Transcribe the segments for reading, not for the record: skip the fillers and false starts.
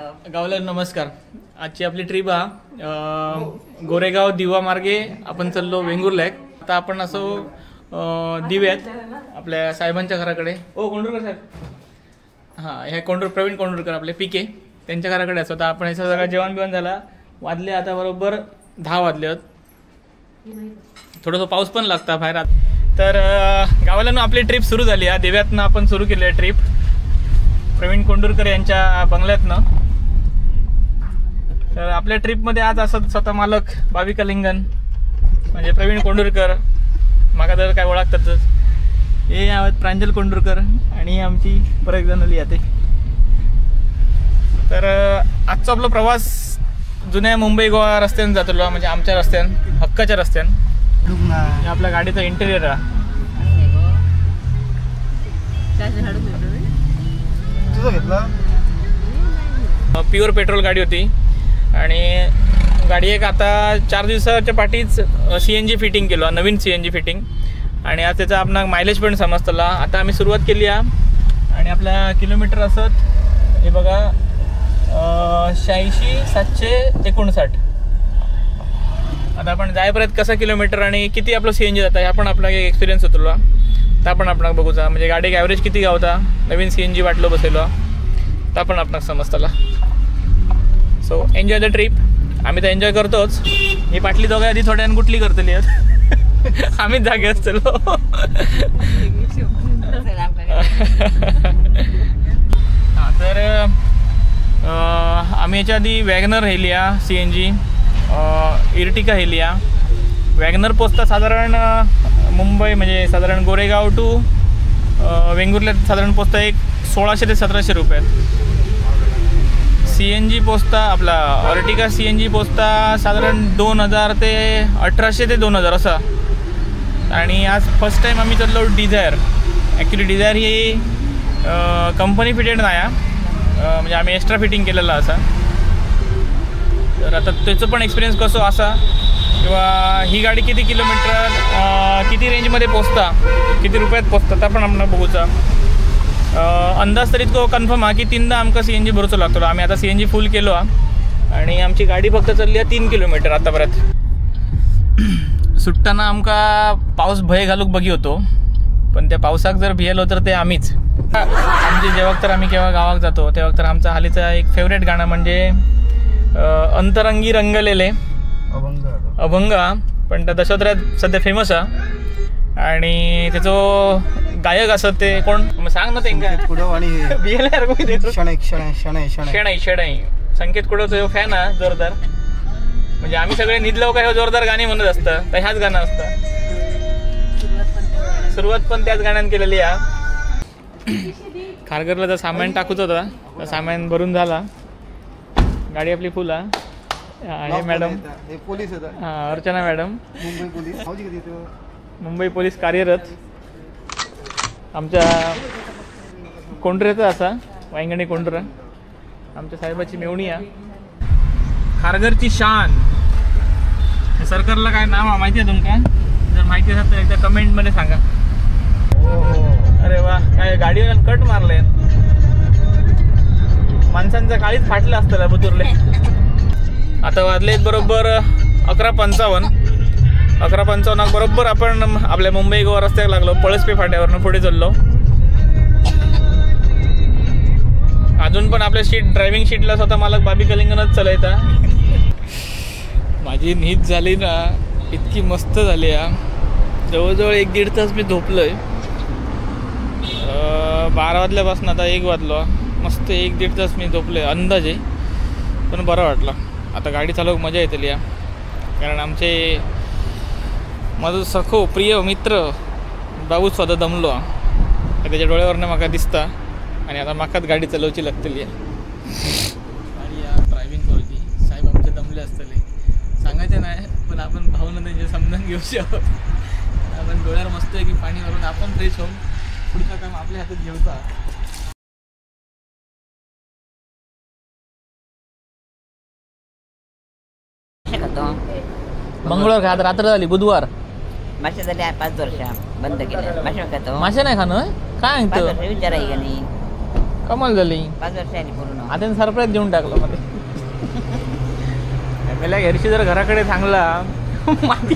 गावला नमस्कार. आजची आपली ट्रिप हा गोरेगाव दिवा मार्गे आपण चाललो वेंगुर्ल्याक. आता आपण असं दिव्यात आपल्या साहेबांच्या घराकडे. ओ कोंडुरकर साहेब, हां हे कोंडूर प्रवीण कोंडुरकर आपले पीके त्यांच्या घराकडे असतो. आता आपण ह्याचं सगळं जेवण बिवण झाला, वाजले आता बरोबर 10 वाजले आहेत. थोडंसं पाऊस पण लागता बाहेर. तर गावाला ना आपली ट्रिप सुरू झाली आहे. दिव्यातनं आपण सुरू केली आहे ट्रिप प्रवीण कोंडुरकर यांच्या बंगल्यातनं. तर आपल्या ट्रिपमध्ये आज असं स्वतः मालक बाबी कलिंगन म्हणजे प्रवीण कोंडुरकर, माका तर काय ओळखतातच, हे आहेत प्रांजल कोंडुरकर आणि आमची परत जण येते. तर आजचा आपला प्रवास जुन्या मुंबई गोवा रस्त्यानं जातलो, म्हणजे आमच्या रस्त्यान, हक्काच्या रस्त्यान. आपल्या गाडीचा इंटेरियर आहे. प्युअर पेट्रोल गाडी होती आणि गाडी एक आता 4 दिवसाच्या पाठीच CNG fitting केलो, नवीन CNG fitting. आणि आज त्याचा आपला मायलेज पण समजतला. आता आम्ही सुरुवात केली आहे आणि आपला किलोमीटर असत हे बघा 86,759. आता आपण जायपर्यंत कसं किलोमीटर आणि किती आपलं CNG जाता ह्या पण आपला एक एक्सपिरियन्स होतो, त्या पण आपण बघूचा. म्हणजे गाडीक ॲव्हरेज किती गावता, नवीन CNG वाटलो बसयलो त्या पण आपणाक समजतला. So enjoy the trip. आम्ही तर एन्जॉय करतोच. ही पाटली दोघं आधी थोड्या गुटली करतली आम्हीच जागे असतलो. हां तर आम्ही याच्या आधी WagonR Hailea CNG, Ertiga Hailea. WagonR पोचता साधारण मुंबई म्हणजे साधारण गोरेगाव टू वेंगुर्ल्यात साधारण पोचता एक 1600 ते 1700 रुपयात. CNG पोचता आपला अर्टिगा CNG पोचता साधारण 2000 ते 1800 ते 2000 असा. आणि आज फर्स्ट टाईम आम्ही चल्लो डिझायर. ॲक्च्युली डिझायर ही कंपनी फिटेड नाही, म्हणजे आम्ही एक्स्ट्रा फिटिंग केलेलं असा. तर आता त्याचं पण एक्सपिरियन्स कसो असा किंवा ही गाडी किती किलोमीटर किती रेंजमध्ये पोचता, किती रुपयात पोचता त्या पण आपण बघूचा. अंदाज तरी इतको कन्फर्म हा की 3दा आमकां CNG भरूचो लागतलो. आम्ही आता CNG फुल केलो हा आणि आमची गाडी फक्त चलली आहे 3 किलोमीटर आतापर्यंत. सुटताना आमकां पावस भंय घालूक बगी होतो, पण त्या पावसाक जर भियेलो तर ते आम्हीच. आमचे जेव्हा तर आम्ही केव्हा गावाक जातो तेव्हा तर आमचा हालीचा एक फेवरेट गाणं म्हणजे अंतरंगी रंगलेले अभंग, पण त्या दशोत्र्यात सध्या फेमस हा. आणि त्याचो गायक असत ते कोण सांग ना तेंका, शेणै शेणै संकेत कुडवचो फॅन हा जोरदार. म्हणजे आम्ही सगळे निदलो काय जोरदार गाणी म्हणत असतं तर ह्याच गाणं असतं. सुरुवात पण त्याच गाण्यान केलेली हा. खारघरला जर सामान टाकूच होता तर सामान भरून झाला, गाडी आपली फुल हा. हे मॅडम पोलीस, हां अर्चना मॅडम, मुंबई पोलीस कार्यरत आमच्या कोंडरेचा असा वांगणी कोंडरा आमच्या साहेबाची मेवणी आहे. खारघरची शान. सरकारला काय नाव माहिती आहे तुमका? जर माहिती असेल तर एकदा कमेंटमध्ये सांगा. अरे वा, काय गाडीवर कट मारले, माणसांचं काळीच फाटलं असतं बुतुरले. आता वाजलेत बरोबर 11:55. 11:55 बरोबर आपण आपल्या मुंबई गोवा रस्त्याला लागलो, पळसपे फाट्यावरनं पुढे चाललो. अजून पण आपल्या सीट ड्रायव्हिंग सीटला स्वतः मालक बाबी कलिंगनच चालयता. माझी नीद झाली ना इतकी मस्त झाली हा, जवळजवळ 1-1.5 तास मी झोपलोय. 12 वाजल्यापासून आता 1 वाजलो, मस्त 1-1.5 तास मी झोपलोय अंदाजे, पण बरं वाटलं. आता गाडी चालवूक मजा येतली हा, कारण आमचे माझं सखो प्रिय मित्र बाबू स्वतः दमलो त्याच्या डोळ्यावरनं म्हाका दिसता आणि आता म्हाकाच गाडी चलोवची लागतली. गाडी ड्रायव्हिंग करूची, साहेब आमचे दमले असतले, सांगायचे नाही पण आपण भावना त्यांचे समजून घेऊचे आहोत. आपण डोळ्यावर मस्त आहे की पाणी भरून आपण फ्रेश होऊन पुढचं काम आपल्या हातात घेऊचा. मंगळवार का? आता रात्र झाली, बुधवार. मासे झाले 5 वर्ष बंद केले. मासे खातो? मासे नाही खाणं काय विचाराय नाही. कमाल झाली. 5 वर्ष आली पूर्ण. आता सरप्राईज देऊन टाकलं मध्ये. मेल्या घरशी जर घराकडे सांगला माझी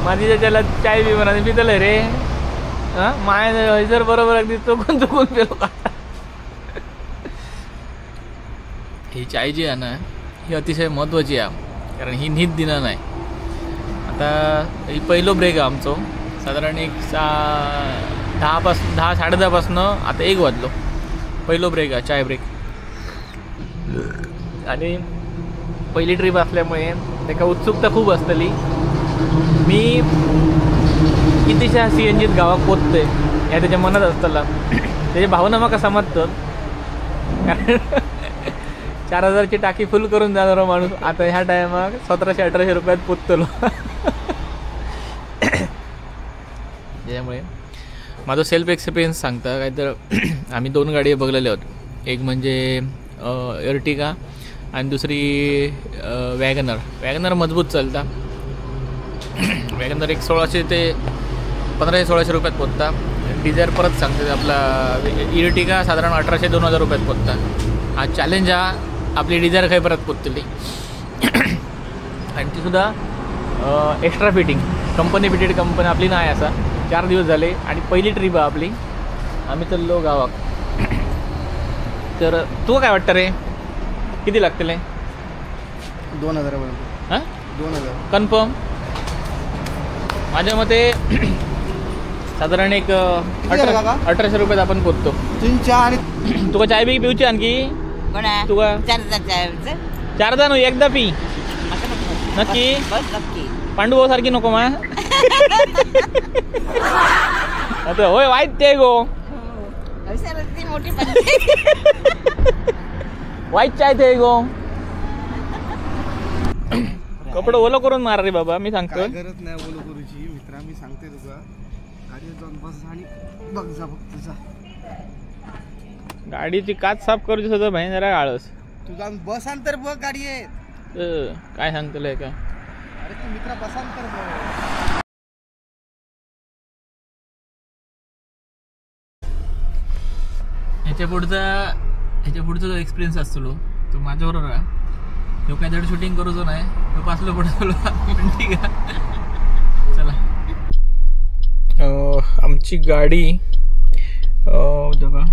माझी त्याला चाय बी म्हणा पितलं रे. हां माय जर बरोबर अगदी चुकून चुकून पेलो का. ही चाय जी आहे ना ही अतिशय महत्त्वाची आहे, कारण ही न्हीद दिना नाही. आता ही पहिलो ब्रेक आहे आमचो, साधारण एक 10 10:30पासनं आता 1 वाजलो. पहिलो ब्रेक आहे, चाय ब्रेक. आणि पहिली ट्रीप असल्यामुळे ताका उत्सुकता खूप आसतली. मी कितीशा CNGत गावाक पोचतंय ह्या त्याच्या मनात आसतला. त्याची भावना म्हाका समजतात, कारण 4000ची टाकी फुल करून जाणारो माणूस आता ह्या टायमाक 1700-1800 रुपयात पोचतलो. त्याच्यामुळे माझो सेल्फ एक्सपिरियन्स सांगता काय तर आम्ही 2 गाडी बघलेल्या होत. एक म्हणजे एर्टिगा आणि दुसरी वॅगनर. वॅगनर मजबूत चलता. वॅगनर एक 1600 ते 1500-1600 रुपयात पोचता. डिझायर परत सांगते आपला इर्टिगा साधारण 1800-2000 रुपयात पोचता. हा चॅलेंज हा आपली डिझायर खंय परत पोचतली. आणि ती सुद्धा extra fitting, company fitted company आपली नाही असा. 4 दिवस झाले आणि पहिली ट्रिप आहे आपली. आम्ही चाललो गावाक. तर तुका काय वाटतं रे, किती लागतले? 2000 पर्यंत. हां 2000 कन्फर्म. माझ्या मते साधारण एक 1800 रुपयात आपण पोचतो. 3 4. तुका चाय बी पिवची आणखी? तुका 4 न्हू, एकदा पी. नक्की? नक्की. पांडू सारखी नको मा. आता होय वाईट ते गो वाईट चाय ते गो. कपडे ओलं करून मार रे बाबा, मी सांगतो. गरज नाही ओलं करूची मित्रा, मी सांगते तुका. गाडीवर जाऊन बस आणि बघ जा, फक्त जा. गाडीची काच साफ करूची सुद्धा भाई जरा आळस. तू जाऊन बस आणि तर बघ गाडी आहे. काय सांगतलंय का? अरे तू मित्रा बस आणि तर बघ. ह्याच्या पुढचा जो एक्सपिरियन्स असतो तो माझ्याबरोबर आहे. तो काय धड शूटिंग करूचो नाही, तो पासलो पडतो. पण ठीक आहे, चला. आमची गाडी बघा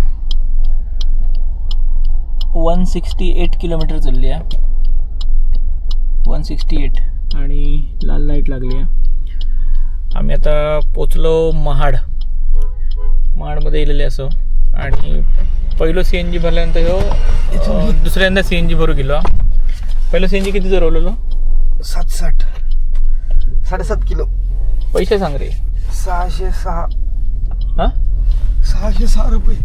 168 किलोमीटर चालली आहे. 168 आणि लाल लाईट लागली आहे. आम्ही आता पोचलो महाड. महाडमध्ये येलेले असो. आणि पहिलो CNG भरल्यानंतर ह्यो दुसऱ्यांदा CNG भरू गेलो. पहिलं CNG किती जरवलेलो? 7.5 7.5 किलो. पैसे सांग रे. 606. हां 606 रुपये.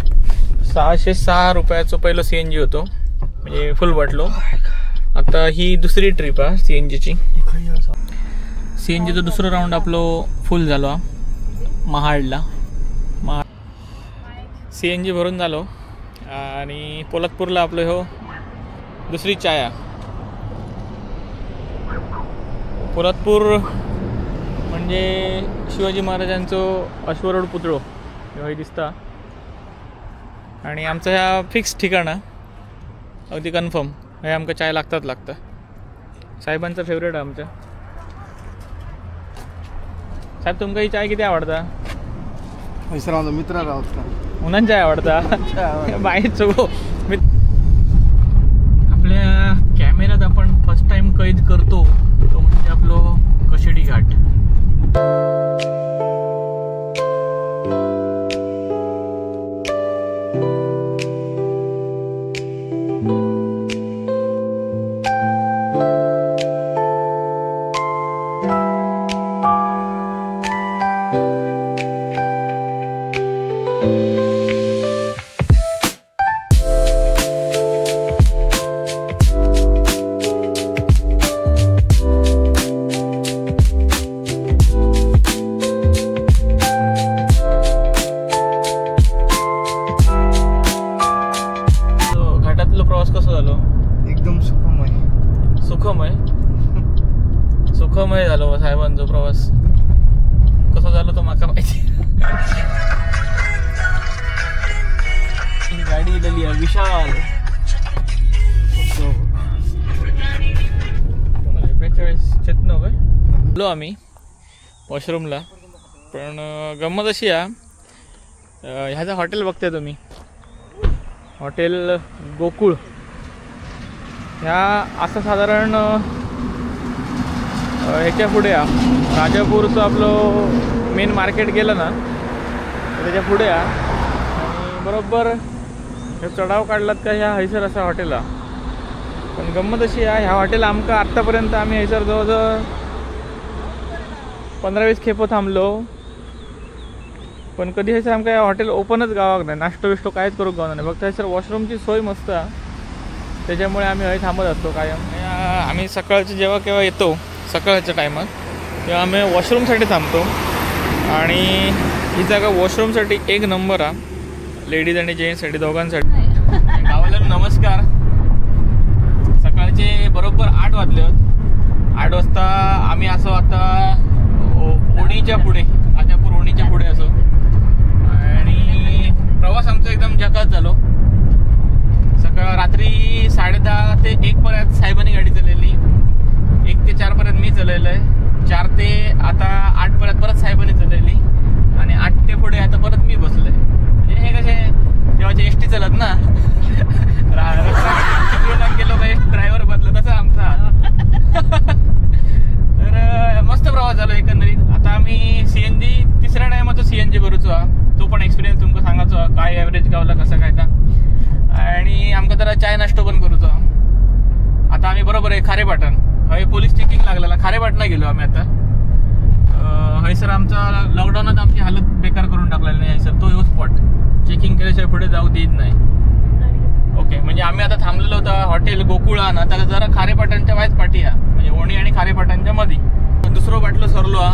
606 रुपयाचो पहिलो CNG होतो, म्हणजे फुल वाटलो. आता ही दुसरी ट्रिप आहे CNGची. CNGचो दुसरो राऊंड आपलो फुल झालो महाडला. CNG भरून झालो आणि पोलादपूरला आपलं हो दुसरी चाया. पोलादपूर म्हणजे शिवाजी महाराजांचो अश्वरूढ पुतळो हे दिसता. आणि आमचं ह्या फिक्स ठिकाण अगदी कन्फर्म हे आमकां चाय लागतात लागता. साहेबांचा फेवरेट आहे आमच्या. साहेब तुमका ही चाय किती आवडता? मित्र राहता उन्हान चाय आवडता. बाहेर चुको. आपल्या कॅमेऱ्यात आपण फर्स्ट टाइम कैद करतो तो म्हणजे आपलो कशेडी घाट. सुखमय झालो साहेबांचो प्रवास. कसो झालो तो माका माहिती. घेतलेली आहे विशाल. 42 चेतनो काय आलो आम्ही वॉशरूमला. पण गंमत अशी आहे, ह्याचं हॉटेल बघताय तुम्ही, हॉटेल गोकुळ. ह्या असं साधारण ह्याच्या पुढे राजापूरचं आपलं मेन मार्केट गेलं ना त्याच्या पुढे आणि बरोबर हे चढाव काढलात का ह्या हैसर असं हॉटेल. पण गंमत अशी आहे, ह्या हॉटेल आमकां आत्तापर्यंत आम्ही हैसर जवळजवळ 15-20 खेपो थांबलो, पण कधी हैसर आमकां ह्या हॉटेल ओपनच गावाक नाही, नाश्तो बिश्टो कांयच करूंक गावना नाही. फक्त हैसर वॉशरूमची सोय मस्त आहे, त्याच्यामुळे आम्ही हय थांबत असतो कायम. आम्ही सकाळचे जेव्हा केव्हा येतो सकाळच्या टायमात तेव्हा आम्ही वॉशरूमसाठी थांबतो. आणि ही जागा वॉशरूमसाठी एक नंबर आहे, लेडीज आणि जेंट्ससाठी दोघांसाठी. गावाला नमस्कार. सकाळचे बरोबर 8 वाजले होत. 8 वाजता आम्ही असो आता ओणीच्या पुढे, राजापूर ओणीच्या पुढे असो. आणि प्रवास आमचा एकदम झकास झालो. सकाळ रात्री 10:30 ते 1 पर्यंत साहेबांनी गाडी चालवली, 1 ते 4 पर्यंत मी चालवलं आहे, 4 ते आता 8 पर्यंत परत साहेबांनी चालवली, आणि 8 ते पुढे आता परत मी बसलोय. म्हणजे हे कसे तेव्हाची एस टी चालत ना, गेलो का ड्रायव्हर बदल तसा आमचा. तर मस्त प्रवास झालो एकंदरीत. आता आम्ही CNG तिसऱ्या टायमाचो CNG भरूचो, तो पण एक्सपिरियन्स तुमका सांगायचो काय ॲव्हरेज गावला कसं काय ता. आणि आमकां जरा चाय नाश्तो पण करूचो. आता आम्ही बरोबर आहे खारेपाटण, हय पोलीस चेकिंग लागलेला, खारेपाटणा गेलो आम्ही आता. हयसर आमचा लॉकडाऊनात आमची हालत बेकार करून टाकलेली नाही हयसर तो ह्यो स्पॉट चेकिंग केल्याशिवाय पुढे जाऊ देत नाही. ओके, म्हणजे आम्ही आता थांबलेलो होता हॉटेल गोकुळा ना, त्याला जरा खारेपाटणच्या वायच पाठी हा, म्हणजे ओणी आणि खारेपाटणच्या मध्ये. दुसरं बाटलो सरलो हा,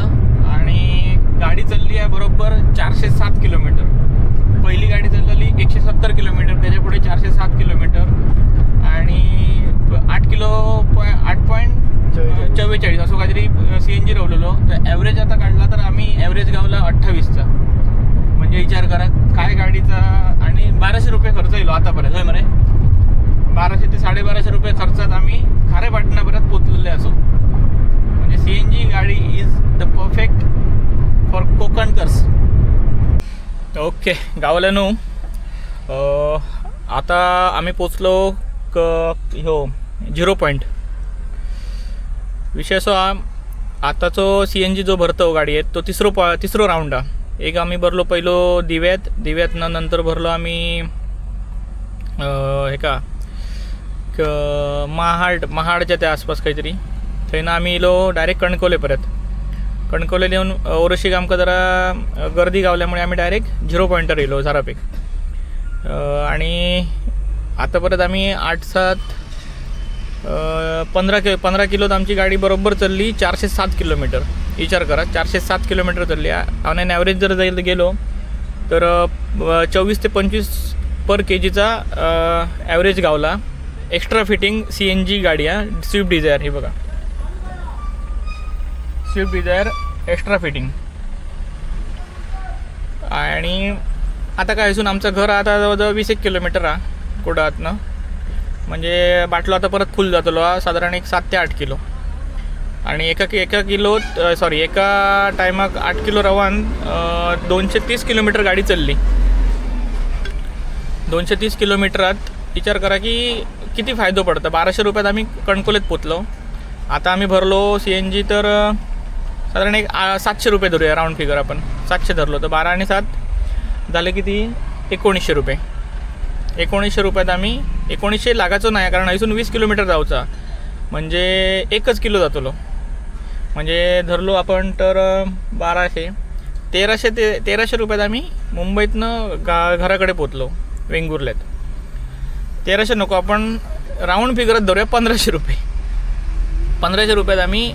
आणि गाडी चालली आहे बरोबर 407 किलोमीटर. पहिली गाडी चाललेली 170 किलोमीटर, त्याच्या पुढे 407 किलोमीटर आणि 8.44 असं काहीतरी CNG रवलेलो. तर ॲव्हरेज आता काढला तर आम्ही ॲव्हरेज गावला 28चा. म्हणजे विचार करा काय गाडीचा. आणि 1200 रुपये खर्च येलो आतापर्यंत, होय मरे 1200 ते 1250 रुपये खर्चात आम्ही खारेपाटणापर्यंत पोचलेले असो. म्हणजे CNG गाडी is the perfect for Kokankars. Okay गावाल्यानो, आता आम्ही पोचलो ह्यो 0 पॉईंट. विषय असो आताचो CNG जो भरतो गाडयेत तो तिसरो राऊंड हा. एक आम्ही भरलो पहिलो दिव्यात, दिव्यातनं नंतर भरलो आम्ही हेका महाड, महाडच्या त्या आसपास काहीतरी. थंयना आम्ही येयलो डायरेक्ट कणकवले परत. कणकवले येऊन ओरोशीक आमकां जरा गर्दी गावल्यामुळे आम्ही डायरेक्ट 0 पॉईंटर येयलो झारापेक. आणि आता परत आम्ही 8 7 15 किलोत आमची गाडी बरोबर चलली 407 किलोमीटर. विचार करा 407 किलोमीटर चलली. ऑन ॲन ॲव्हरेज जर जाईल गेलो तर 24 ते 25 पर के जीचा ॲव्हरेज गावला. एक्स्ट्रा फिटिंग CNG गाडी आहे, स्विफ्ट डिझायर. ही बघा स्विफ्ट डिझायर एक्स्ट्रा फिटिंग. आणि आता काय असून आमचं घर आता जवळजवळ 20 किलोमीटर हा कुडातनं, म्हणजे बाटलो आता परत फुल जातलो साधारण एक 7 ते 8 किलो. आणि एका किलोत सॉरी एका टायमाक 8 किलो रवान 230 किलोमीटर गाडी चलली. 230 किलोमीटरात विचार करा की किती फायदो पडता. 1200 रुपयात आम्ही कणकोलेत पोचलो. आता आम्ही भरलो CNG तर साधारण एक 700 रुपये धरूया राऊंड फिगर, आपण 700 धरलो तर 12 आणि 7 झाले किती 1900 रुपये. 1900 रुपयात आम्ही 1900 लागायचो नाही कारण हैसून 20 किलोमीटर जाऊचा म्हणजे 1 किलो जातलो, म्हणजे धरलो आपण तर 1200 1300 ते 1300 रुपयात आम्ही मुंबईतनं घराकडे पोचलो वेंगुर्ल्यात. 1300 नको, आपण राऊंड फिगरात धरूया 1500 रुपये. 1500 रुपयात आम्ही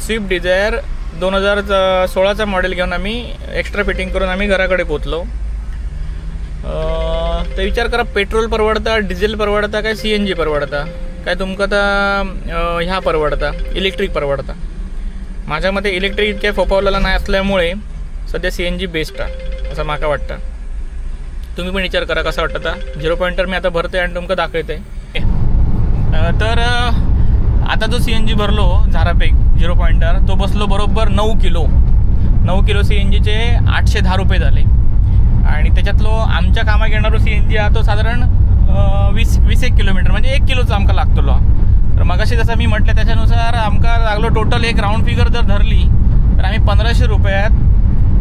स्विफ्ट डिझायर 2016चा मॉडेल घेऊन आम्ही एक्स्ट्रा फिटिंग करून आम्ही घराकडे पोचलो. तर विचार करा पेट्रोल परवडता, डिझेल परवडता, काय CNG परवडता, काय तुमका आता ह्या परवडता, इलेक्ट्रिक परवडता. माझ्या मते इलेक्ट्रिक इतक्या फोपावलेला नाही असल्यामुळे सध्या CNG best आहे असं माका वाटतं. तुम्ही पण विचार करा कसं वाटतं. 0 पॉईंटर मी आता भरते आणि तुमका दाखवते. तर आता जो CNG भरलो झारापेक 0 पॉईंटर तो बसलो बरोबर 9 किलो. 9 किलो CNGचे 810 रुपये झाले. आणि त्याच्यातलो आमच्या कामाक येणारो CNG हा तो साधारण 20-21 किलोमीटर म्हणजे 1 किलोचा आमकां लागतलो. तर मगाशी जसं मी म्हटलं त्याच्यानुसार आमकां लागलो टोटल एक राऊंड फिगर जर धरली तर आम्ही 1500 रुपयात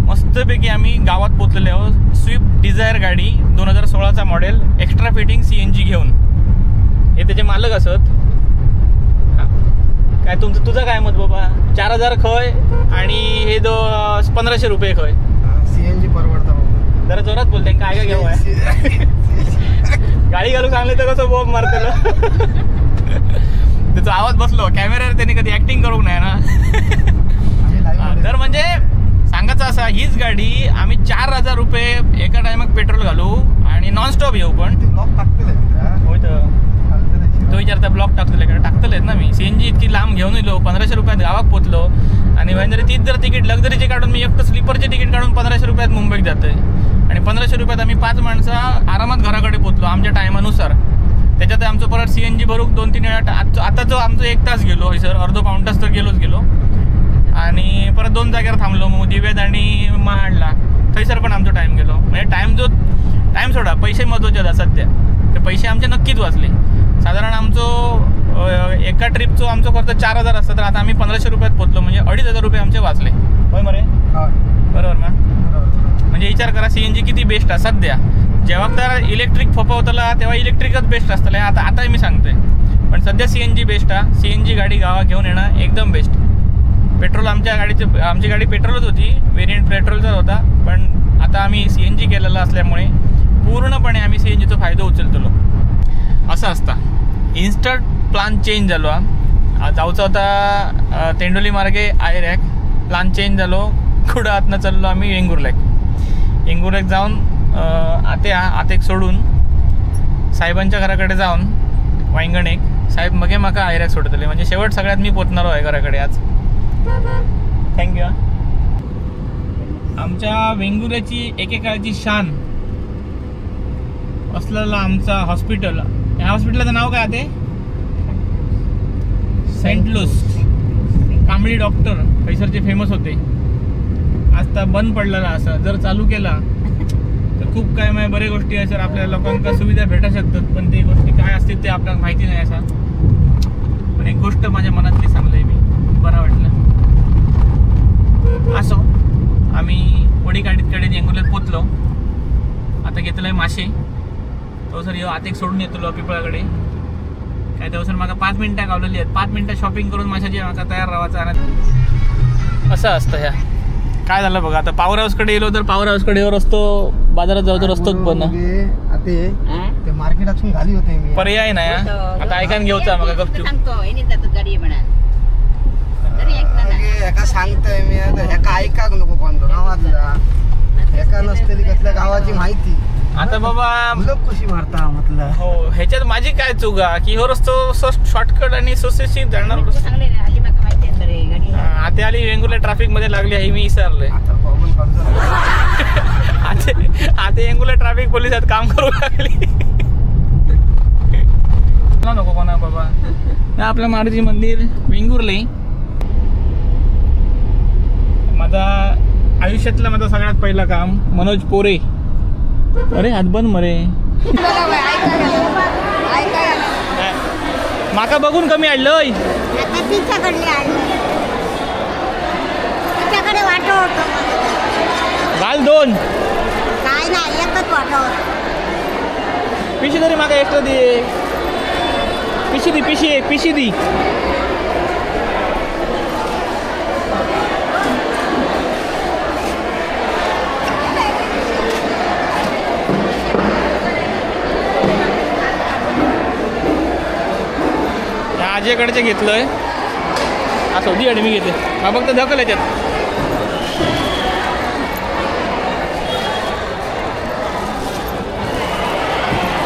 मस्तपैकी आम्ही गावात पोचलेले आहोत. स्विफ्ट डिझायर गाडी 2016चा मॉडेल, एक्स्ट्रा फिटिंग CNG घेऊन. हे त्याचे मालक असत. काय तुमचं तुझं काय मत बाबा? 4000 खय आणि हे दो 1500 रुपये खय. CNG परवडता बाबा. जरा जोरात बोलते काय काय घेऊ गाडी घालून सांगले तर कसं बॉम्ब मारतलं. त्याचा आवाज बसलो कॅमेऱ्यावर, त्याने कधी ऍक्टिंग करू नये ना. तर म्हणजे सांगायचं असा, हीच गाडी आम्ही 4000 रुपये एका टायमाक पेट्रोल घालू आणि नॉनस्टॉप येऊ. पण होय तर तो विचारता ब्लॉक टाकतले का? टाकतलेत ना मी. CNG इतकी लांब घेऊन येलो, 1500 रुपयात गावाक पोचलो. आणि म्हणजे तीच जर तिकीट लक्झरीची काढून मी एकटं स्लीपरचे तिकीट काढून 1500 रुपयात मुंबईत जातोय. आणि 1500 रुपयात आम्ही 5 माणसं आरामात घराकडे पोचलो आमच्या टायमानुसार. त्याच्यात आमचं परत CNG भरूक 2-3 वेळा आता जो आमचं 1 तास गेलो हयसर, अर्धो पाऊण तास तर गेलोच गेलो. आणि परत 2 जाग्यावर थांबलो, मग दिव्यात आणि महाडला, थंयसर पण आमचो टायम गेलो. म्हणजे टायम जो टायम सोडा, पैसे महत्वाचे आता सध्या. ते पैसे आमचे नक्कीच वाचले. साधारण आमचो एका ट्रिपचो आमचो खर्च 4000 असता, तर आता आम्ही 1500 रुपयात पोचलो, म्हणजे 2500 रुपये आमचे वाचले. होय मरे? बरोबर ना? म्हणजे विचार करा CNG किती बेस्ट आहे सध्या. जेव्हा तर इलेक्ट्रिक फोपवतला तेव्हा इलेक्ट्रिकच बेस्ट असतले, आता आताही मी सांगते. पण सध्या CNG best आहे. CNG गाडी गावात घेऊन येणं एकदम बेस्ट. पेट्रोल आमच्या गाडीचे, आमची गाडी पेट्रोलच होती, वेरियंट पेट्रोलचाच होता, पण आता आम्ही CNG केलेला असल्यामुळे पूर्णपणे आम्ही CNGचा फायदा उचलतलो. असं असता इन्स्टंट प्लान चेंज झालो. जाऊचा होता तेंडोली मार्गे आयरॅक, प्लान चेंज झालो, कुठं आतनं चाललो आम्ही वेंगुर्ल्याक. वेंगुर्ल्याक जाऊन आते आतेक सोडून साहेबांच्या घराकडे जाऊन वांयगणेक साहेब मगे म्हाका आयऱ्याक सोडतले. म्हणजे शेवट सगळ्यात मी पोचणार आहे घराकडे आज. Thank you. आमच्या वेंगुर्ल्याची एकेकाळची शान असलेला आमचा हॉस्पिटल, ह्या हॉस्पिटलाचं नाव काय ते? Saint Luce. कांबळी डॉक्टर हयसरचे फेमस होते. आज तर बंद पडलेला, असा जर चालू केला तर खूप काय माय बरे गोष्टी आहे सर, आपल्या लोकांका सुविधा भेटू शकतात, पण ते गोष्टी काय असतील ते आपल्याला माहिती नाही असा. पण एक गोष्ट माझ्या मनातली सांगली मी, बरं वाटलं. असो आम्ही वडी काढीत काढीत वेंगुर्ल्यात पोचलो. आता घेतलं आहे मासे. तो सर यो आतेक सोडून येतलो पिपळाकडे. काय तो सर म्हाका 5 मिनटां गावलेली आहेत. 5 मिनटां शॉपिंग करून माशाची म्हाका तयार रावायचं. असं असतं ह्या. काय झालं बघा, आता पॉवर हाऊसकडे गेलो तर पॉवर हाऊसकडे रस्तो, बाजारात जाऊ तर रस्तोच बंद. ते मार्केटातून घाली होते मी, पर्याय नाही. आता ऐकान घेऊचा मग गपचूप एका सांगतोय मी, एका ऐकाक नको कोण गावातला, एका नसतेली कसल्या गावाची माहिती. आता बाबा लोक कशी मारता म्हटलं हो, ह्याच्यात माझी काय चूक की हो रस्तो शॉर्टकट आणि सुशिक्षित जाणार. आता आली वेंगुर्ला ट्रॅफिक मध्ये लागली आहे, मी विसरले. आता वेंगुर्ला ट्रॅफिक पोलिसात काम करू लागली. नको कोणा बाबा. आपलं मारुती मंदिर वेंगुर्ले. माझा आयुष्यातला माझा सगळ्यात पहिला काम मनोज पोरे. अरे हात बंद मरे, माका बघून कमी आणलं. घाल 2 काय नाही, एकच वाटो पिशी तरी माका एक्स्ट्रा दे. पिशी दी, पिशी एक पिशी दी. आजीकडचे घेतलंय असं दी आणि मी घेते. हा फक्त धकल याच्यात.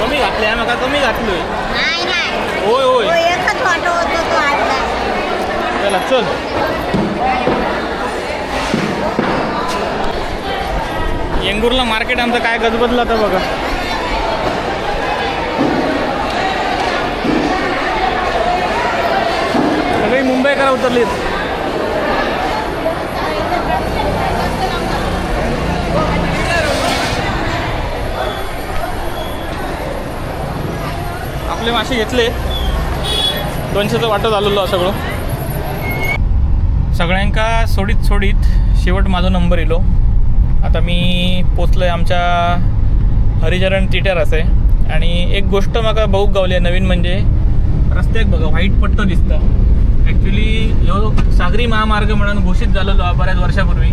कमी घातले म्हाका, कमी घातलोय. होय होय, चला चल. येंगूरला मार्केट आमचं काय गजबजलं आता बघा. सगळी मुंबईकर उतरलीत. आपले मासे घेतले, 200चं वाटत आलेलो सगळं. सगळ्यांका सोडीत सोडीत शेवट माझा नंबर इलो. आता मी पोचलो आहे आमच्या हरिचरण थिएटर असे. आणि एक गोष्ट म्हाका बहुत गावली आहे नवीन, म्हणजे रस्त्याक बघा व्हाईट पट्टो दिसता. ॲक्च्युली ह्यो सागरी महामार्ग म्हणून घोषित झालेलो बऱ्याच वर्षापूर्वी,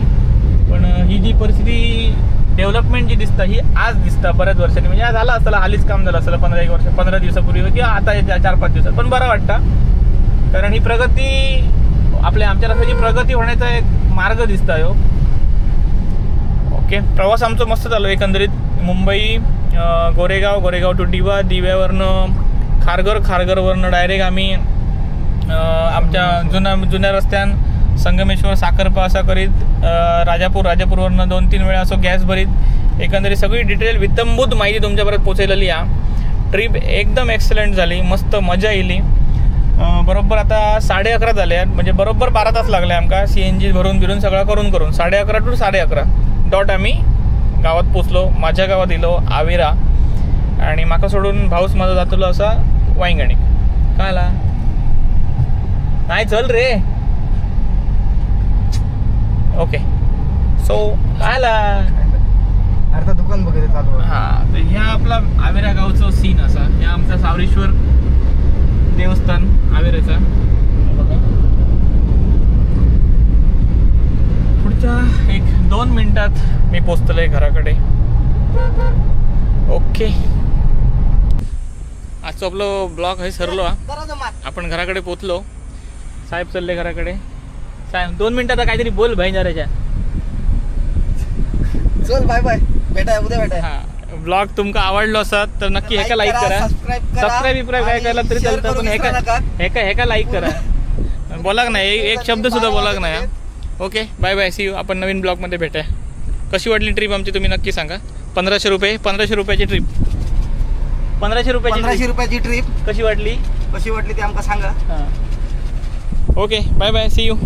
पण ही जी परिस्थिती डेव्हलपमेंट जी दिसता ही आज दिसता बऱ्याच वर्षांनी. म्हणजे आज झालं असतं, हालीच काम झालं असतं 15 एक वर्ष 15 दिवसापूर्वी किंवा आता 4-5 दिवसात, पण बरं वाटतं कारण ही प्रगती आपल्या आमच्या रस्त्याची प्रगती होण्याचा एक मार्ग दिसता ह्यो. ओके, प्रवास आमचं मस्त झालो एकंदरीत. मुंबई गोरेगाव, गोरेगाव टू दिवा, दिव्यावरनं खारघर, खारघरवरनं डायरेक्ट आम्ही आमच्या जुन्या रस्त्यान संगमेश्वर साखरपा असा करीत राजापूर, राजापूरवरनं 2-3 वेळा असो गॅस भरीत एकंदरीत सगळी डिटेल वितंबूत माहिती तुमच्यापर्यंत पोचवलेली आहे. ट्रिप एकदम एक्सलंट झाली, मस्त मजा येली. बरोबर आता 11:30 झाले आहेत, म्हणजे बरोबर 12 तास लागले आमकां CNG भरून बिरून सगळं करून करून 11:30 टू 11:30 डॉट आम्ही गावात पोचलो. माझ्या गावात इलो आवेरा आणि म्हाका सोडून भाऊस माझा जातलो असा वांयगणीक. काय आला नाही चल रे. ओके सो काय आला अर्धा दुकान बघितलं चालू. हां, तर ह्या आपला आवेरा गावचो सीन असा. ह्या आमचा सावरेश्वर देवस्थान आवेऱ्याचा. पुढच्या 1-2 मिनिटात मी पोचतलोय घराकडे. ओके, आजचं आपलं ब्लॉग हे सरलो. आपण घराकडे पोचलो, साहेब चालले घराकडे. साहेब 2 मिनिटात काहीतरी बोल भाईजाराच्या. चल बाय बाय, भेटाय उद्या भेटाय. हां, ब्लॉग तुमका आवडलो असत तर नक्की हेका लाईक करा, सबस्क्राईब बिबस्क्राईब काय केलं तरी चालतं, पण हेका हेका हेका लाईक करा. बोलाक नाही एक शब्द सुद्धा बोलाक नाही. Okay, bye bye, see you. आपण नवीन ब्लॉगमध्ये भेटूया. कशी वाटली ट्रिप आमची तुम्ही नक्की सांगा. 1500 रुपये, 1500 रुपयाची ट्रिप, 1500 रुपयाची, 1500 रुपयाची ट्रिप कशी वाटली, कशी वाटली ते आमका सांगा. हां, okay, bye bye, see you.